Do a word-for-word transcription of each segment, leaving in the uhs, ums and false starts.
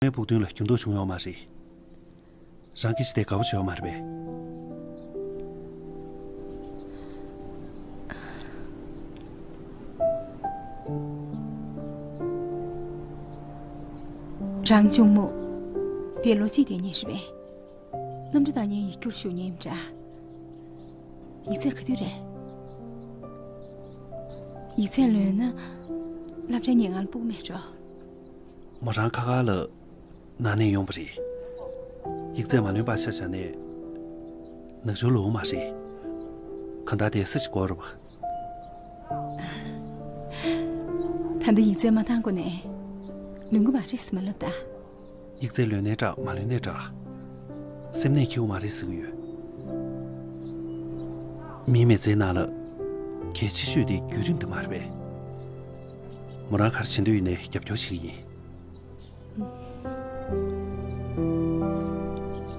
མའི་ཕུགས་འདུན་ལ་འགྱུར་ལྡོག་བྱུང་ཡོད་མ་རེད། རང་སྐད་ཆ་དེ་དགའ་པོ་བྱས་ཡོད་མ་རེད་པས། རང་གཅུང་མོ། དེ་ལོ་གཅིག་དེ་ཉིན་རེད་པས། གནམ་གྲུ་བཏང་མཁན་ཡིག་རྒྱུགས་ཞུ་མཁན་འདྲ། ཡིག་ཚད་ག་དུས་རེད། ཡིག་ཚད་ལོན་ན། སློབ་གྲྭའི་ཉེ་ལམ་ལ་སྤུ་གུ་མེད་འགྲོ། མོ་རང་ཁ་ཁ་ལ་ནང་ནས་ཡོང་པ་རེད། ཡིག་ཚད་མ་ལོན་པ་ཆ་བཞག་ནས། ནག་ཆུར་ལོག་མ་རེད། གང་ལྟར་དེ་ས་ཞིག་དགོས་རེད་པ། ད་ལྟ་ཡིག་ཚད་མ་བཏང་གོང་ནས། ལོན་གྱི་མ་རེད་ཟེར་མ་ལབ་ད། ཡིག་ཚད་ལོན་ནའི་འདྲ་མ་ལོན་ནའི་འདྲ། སེམས་ནས་འཁྱེར་གྱི་མ་རེད་ཟེར་གྱི་ཡོད། མིའི་མི་ཚེའི་ནང་ལ། གལ་ཆེ་ཤོས་དེ་བརྒྱུད་རིམ་དེ་མ་རེད་པས། མོ་རང་ག་རེ་བྱེད་འདོད་ཡོད་ནའི་རྒྱབ་སྐྱོར་བྱེད་ཀྱི་ཡིན།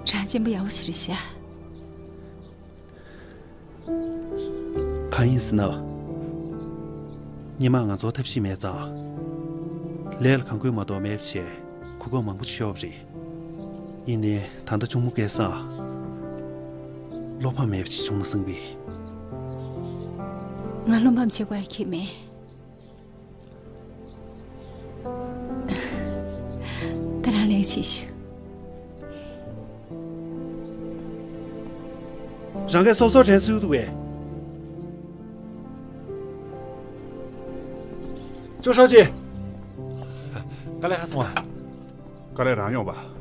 རང་གཅེན་པོ་ཡག་པོ་ཞིག་རེད་ཤག་གང་ཡིན་ཟེར་ན། སྔོན་མ་ང་ཚོར་ཐབས་ཤེས་མེད་ཙང་། ལས་ལ་གང་དགོས་མ་གཏོགས་མེད་པ་བྱས། གོ་སྐབས་མང་པོ་ཤོར་བ་རེད། ཡིན་ནའི་ད་ལྟ་གཅུང་མོ་སྐལ་བཟང་། བློ་ཕམ་མེད་པ་ཅིག་བྱུང་ན་བསམ་གི། ང་བློ་ཕམ་བྱེད་དགོས་ཡ་ཁྱད་མེད། ད་རང་ལས་བྱེད་ཤོག་རང་གིས་སོ་སོར་དྲན་གསོས་འདུག་པས། ཅོ་ཧྲའོ་ཅི། དཀའ་ལས་ཁག་སོང་ཨ། དཀའ་ལས་རང་ཡོང་པ།